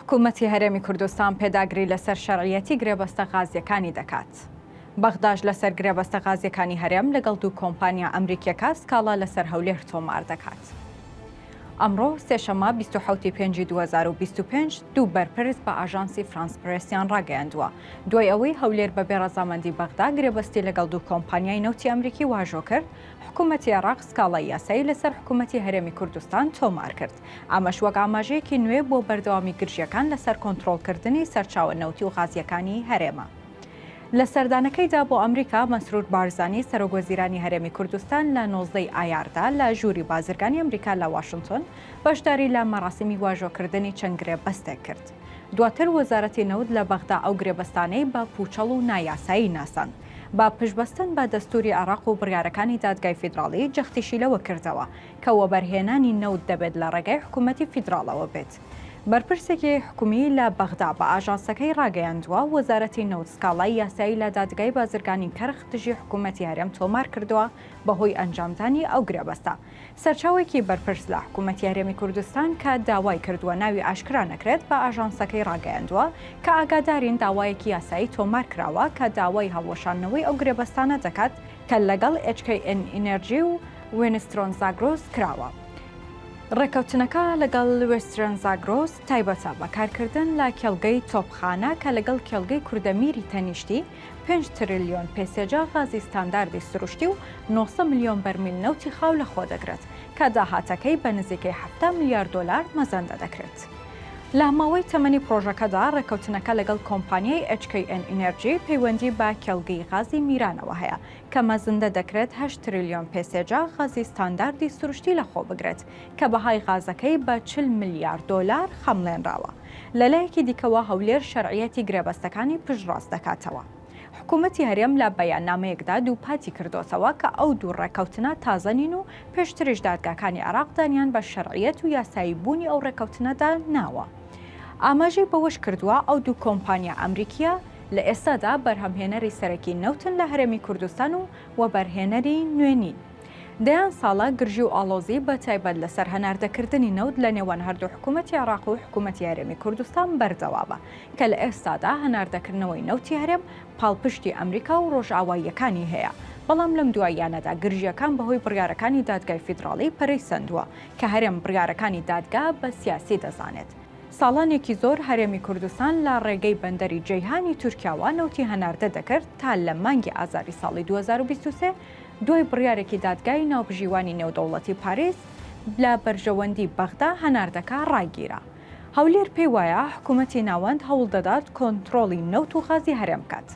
حکوومەتی هەرێمی کوردستان پێداگری لەسەر شەرعیەتی گرێبەستە غازییەکانی دەکات. بەغداش لەسەر گرێبەستە غازییەکانی هەرێم لەگەڵ دوو کۆمپانیا ئەمریکییەکە سکاڵا لەسەر هەولێر تۆمار دەکات. ئەمڕۆ سێشەممە 27 ی پێنجی 2025 دوو بەرپرس بە ئاژانسی فرانس پرێسیان ڕاگەیاندووە، دوای ئەوەی هەولێر بەبێ ڕەزامەندی بەغدا گرێبەستی لەگەڵ دوو کۆمپانیای نەوتی ئەمریکی واژۆ کرد، حکوومەتی عێراق سکاڵای یاسایی لەسەر حکوومەتی هەرێمی کوردستان تۆمار کرد، ئەمەش وەک ئاماژەیەکی نوێ بۆ بەردەوامی گرژییەکان لەسەر کۆنترۆڵکردنی سەرچاوە نەوتی و غازییەکانی هەرێمە. لە سەردانەکەیدا بۆ ئەمریکا، مەسرور بارزانی، سەرۆکوەزیرانی هەرێمی کوردستان لە 19 ی ئایاردا لە ژووری بازرگانی ئەمریکا لە واشنتۆن بەشداری لە مەراسیمی واژۆکردنی چەند گرێبەستێک کرد. دواتر وەزارەتی نەوت لە بەغدا ئەو گرێبەستانەی بە پووچەڵ و نایاسایی ناساند. بە پشتبەستن بە دەستووری عێراق و بڕیارەکانی دادگای فیدراڵی، جەختیشی لەوە کردەوە کە وەبەرهێنانی نەوت دەبێت لە ڕێگای حکوومەتی فیدراڵەوە بێت. بەرپرسێکی حکومی لە بەغدا بە ئاژانسەکەی ڕاگەیاندووە، وەزارەتی نەوت سکاڵای یاسایی لە دادگای بازرگانی کەرخ دژی حکومەتی هەرێم تۆمارکردووە بەهۆی ئەنجامدانی ئەو گرێبەستە. سەرچاوەیەکی بەرپرس لە حکومەتی هەرێمی کوردستان کە داوای کردووە ناوی ئاشکرا نەکرێت بە ئاژانسەکەی ڕاگەیاندووە کە ئاگادارین داوایەکی یاسایی تۆمارکراوە کە داوای هەڵوەشاندنەوەی ئەو گرێبەستانە دەکات کە لەگەڵ HKN Energy و وێنسترۆن زاگرۆس کراوە. ڕێککەوتنەکە لەگەڵ وێسترن زاگرۆس تایبەتە بە کارکردن لە کێڵگەی تۆپخانە کە لەگەڵ کێڵگەی کوردەمیری تەنیشتی پێنج تریلیۆن پێ سێجا غازی ستانداردی سروشتی و 900 ملیۆن بەرمیل نەوتی خاو لەخۆدەگرێت کە داهاتەکەی بە نزیکەی 70 ملیار دۆلار مەزەندە دەکرێت. لە ماوەی تەمەنی پڕۆژەکەدا ڕێککەوتنەکە لەگەڵ کۆمپانیای HKN Energy پەیوەندی بە کێڵگەی غازی میرانەوە هەیە کە مەزندە دەکرێت هەشت تریلیۆن پێ سێجا غازی ستانداردی سروشتی لەخۆبگرێت کە بەهای غازەکەی بە 40 ملیار دۆلار خەمڵێنراوە. لەلایەکی دیکەوە هەولێر شەرعیەتی گرێبەستەکانی پشتڕاست دەکاتەوە. حکوومەتی هەرێم لە بەیاننامەیەکدا دووپاتی کردۆتەوە کە ئەو دوو ڕێککەوتنە تازە نین و پێشتریش دادگاکانی عێراق دانیان بە شەرعیەت و یاسایی بوونی ئەو ڕێککەوتنەدا ناوە. ئاماژەی بەوەشکردووە، ئەو دوو کۆمپانیا ئەمریکییە لە ئێستادا بەرهەمهێنەری سەرەکی نەوتن لە هەرێمی کوردستان و وەبەرهێنەری نوێ نین. دەیان ساڵە گرژی و ئاڵۆزی بە تایبەت لەسەر هەناردەکردنی نەوت لە نێوان هەردوو حکوومەتی عێراق و حکوومەتی هەرێمی کوردستان بەردەوامە کە لە ئێستادا هەناردەکردنەوەی نەوتی هەرێم پاڵپشتی ئەمریکا و ڕۆژئاواییەکانی هەیە بەڵام لەم دواییانەدا گرژییەکان بەهۆی بڕیارەکانی دادگای فیدراڵی پەرەی سەندووە کە هەرێم بڕیارەکانی دادگا بە سیاسی دەزانێت. ساڵانێکی زۆر هەرێمی کوردستان لە ڕێگەی بەندەری جەیهانی تورکیاوە نەوتی هەناردە دەکرد تا لە مانگی ئازاری ساڵی 2023 دوای بڕیارێکی دادگای ناوبژیوانی نێودەوڵەتی پاریس لە بەرژەوەندی بەغدا هەناردەکە ڕاگیرا. هەولێر پێی وایە حکومەتی ناوەند هەوڵدەدات کۆنترۆڵی نەوت و غازی هەرێم بکات.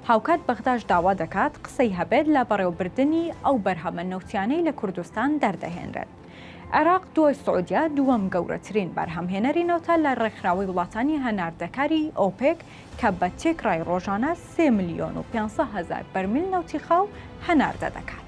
هاوکات بەغداش داوا دەکات قسەی هەبێت لە بەڕێوەبردنی ئەو بەرهەمە نەوتیانەی لە کوردستان دەردەهێنرێن. عێراق دوای سعودیە دووەم گەورەترین بەرهەمهێنەری نەوتە لە ڕێکخراوەی وڵاتانی هەناردەکاری ئۆپێک کە بە تێکڕای ڕۆژانە 3 ملیۆن و 500 هەزار بەرمیل نەوتی خاو هەناردە دەکات.